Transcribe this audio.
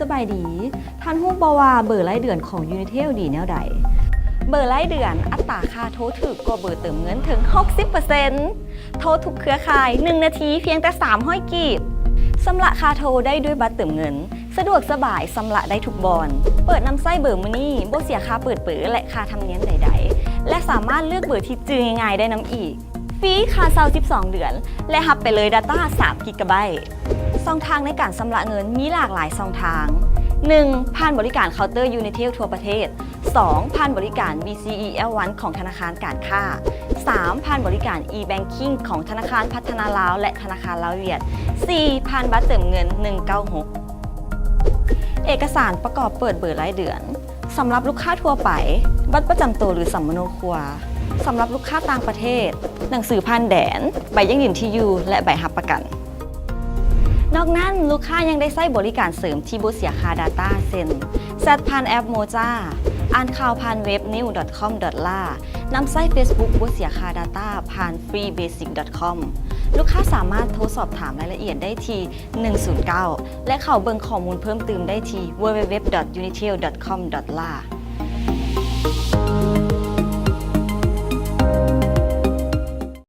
ສະບາຍດີ, ທ່ານຮູ້ບໍ່ວ່າເບີລາຍເດືອນຂອງ Unitel ດີແນວໃດ? ເບີລາຍເດືອນ ອັດຕາຄ່າໂທຖືກກວ່າເບີເຕີມເງິນເຖິງຫົກສິບເປີເຊັນ. ໂທທຸກເຄືອຂ່າຍ ໜຶ່ງນາທີພຽງແຕ່ສາມຮ້ອຍກີບ. ຊຳລະຄ່າໂທໄດ້ດ້ວຍບັດເຕີມເງິນ, ສະດວກສະບາຍ, ຊຳລະໄດ້ທຸກບ່ອນ. ເປີດນຳໃຊ້ເບີມື້ນີ້ ບໍ່ເສຍຄ່າເປີດເບີ ແລະ ຄ່າທຳນຽມໃດໆ ແລະ ສາມາດເລືອກເບີທີ່ຈື່ງ່າຍໆໄດ້ນຳອີກ. ຟຣີຄ່າເຊົ່າສິບສອງເດືອນ ແລະ ຮັບໄປເລີຍ data ສາມກິກະໄບ. ຊ່ອງທາງໃນການຊຳລະເງິນມີຫຼາກຫຼາຍຊ່ອງທາງ. ໜຶ່ງ ຜ່ານບໍລິການເຄົາເຕີ Unitel ທົ່ວປະເທດ. ສອງ ຜ່ານບໍລິການ BCEL One ຂອງທະນາຄານການຄ້າ. ສາມ ຜ່ານບໍລິການ e-banking ຂອງທະນາຄານພັດທະນາລາວ ແລະ ທະນາຄານລາວຫວຽດ. ສີ່ ຜ່ານບັດເຕີມເງິນ ໜຶ່ງເກົ້າຫົກ. ເອກະສານປະກອບເປີດເບີລາຍເດືອນ. ສຳລັບລູກຄ້າທົ່ວໄປ, ບັດປະຈຳໂຕ ຫຼື ສຳມະໂນຄົວ. ສຳລັບລູກຄ້າຕ່າງປະເທດ, ໜັງສືຜ່ານແດນ, ໃບຢັ້ງຢືນທີ່ຢູ່ ແລະ ໃບຮັບປະກັນ. ນອກນັ້ນ, ລູກຄ້າຍັງໄດ້ໃຊ້ບໍລິການເສີມທີ່ບໍ່ເສຍຄ່າ data ເຊັ່ນ ແຊັດຜ່ານແອັບ Moja, ອ່ານຂ່າວຜ່ານເວັບ news.com.la, ນຳໃຊ້ Facebook ບໍ່ເສຍຄ່າ data ຜ່ານ freebasic.com. ລູກຄ້າສາມາດໂທສອບຖາມລາຍລະອຽດໄດ້ທີ່ ໜຶ່ງສູນເກົ້າ ແລະ ເຂົ້າເບິ່ງຂໍ້ມູນເພີ່ມຕື່ມໄດ້ທີ່ www.unitel.com.la.